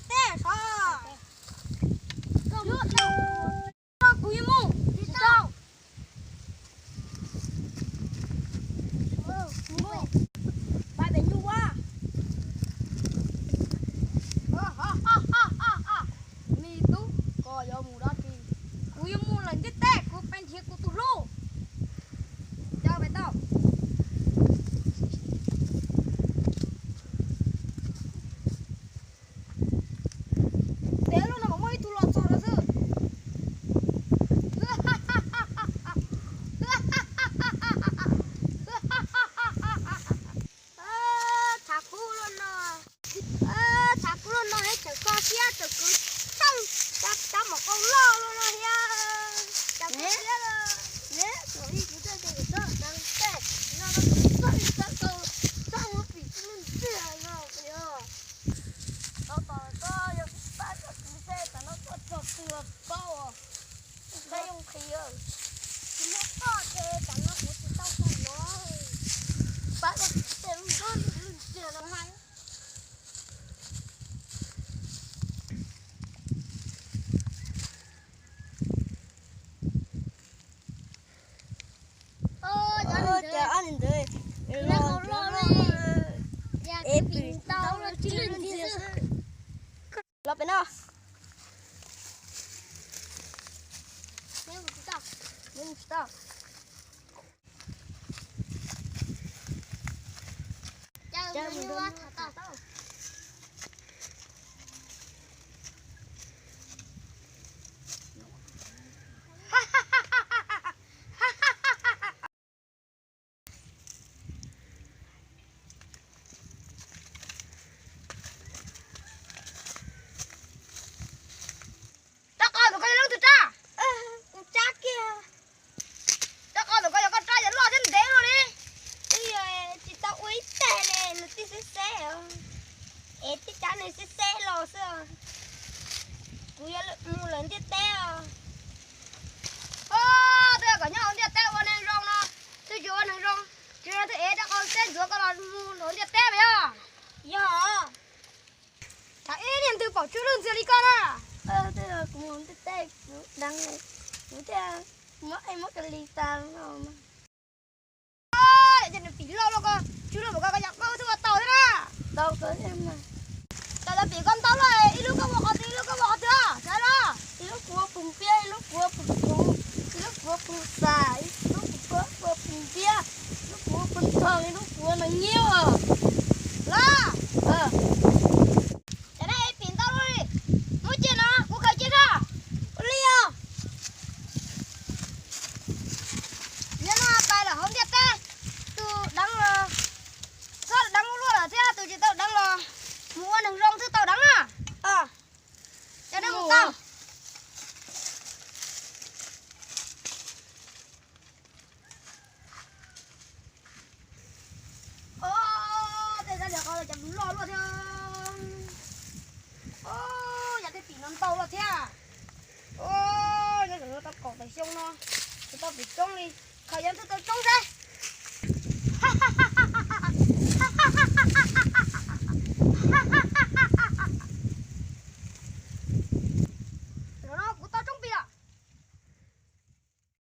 Tej sov. Kuv yuav mus tsis tau. Pab pem nyuj ua. Me tub, koj yuav mus dab tsi? Kuv yuav mus lawm ntiaj teb, kuv pais nrhiav kuv tus hlub. Coj pais tau. Ntev lub no mam muaj ib tug los txog no xwb. Tshav kub loj no, tshav kub loj no thiab tseem kho siab tseem kwv txheej, tsab mom qau loj loj no thiab, tshav kub siab loj. Tau tom koj yog pab koj txiv xwb, tam no koj txog twg paub os. Pab yooj qhis, tsis muaj koj ces tam no kuv tsis tau txog yuav. Pab koj txiv xwb, lub ntiag no hais. Ces ob niag ntawd los es pim tau los tsis lwj ntxiag xwb. Los pem no. Rab qau ntawm koj yog leej twg rab? Kuv rab kiag. Rab qau ntawm koj yog koj rab, yog loj thiab ntev luaj li. Twb yog tsis tau ua ib teg li, nws tij xeb xeb os. Es tij rab nws xeb xeb los xwb os. Kuv yuav mus lawm ntiaj teb os. Twb yog kom nyob hauv ntiaj teb ua neeg zoo no, twb tsis ua neeg zoo, tsis yog twb ev rab qau xeb ntxuav koj los mus hauv ntiaj teb mas yog. Yog. Tsam ib niag ntwg pom tsw lwj ntxiag li koj na. Kuv mus ntiaj teb kuv deev, kuv thiaj muab ej muab ka li tas no. Ces nws pim loj loj koj tsw lwj npaum koj, koj yog koj twb ua tau thiab na. Tau kawg thiab mas. Tau, tau pim koj ntau loj, ib lub koj ua qhov twg, ib lub koj ua qhov twg, saib los. Ib lub kuv ua pus npiab, ib lub kuv ua pus thoov, ib lub kuv ua pus xas, ib lub kuv ua pus npiab, ib lub kuv ua pus ntxoog, ib lub kuv ua nees nyiab os. Los. Cov no pim ntau loj li. Muab cia no, kuv khaws cia koj. Ua li os. Yog no pais lawm hauv ntiaj teb, tus deev los txhob deev ua luaj lawm thiab, tus tsis tau deev los mus ua neeg zoo thiaj tau deev na. Cov no mus tau. Tej rab liag qau cov loj luaj thiab. Yog tej tim no ntau luaj thiab. Nyob tau kaum tawm xyoo no, tsis tau pim roob li. Khaws yog twb tau roob seb.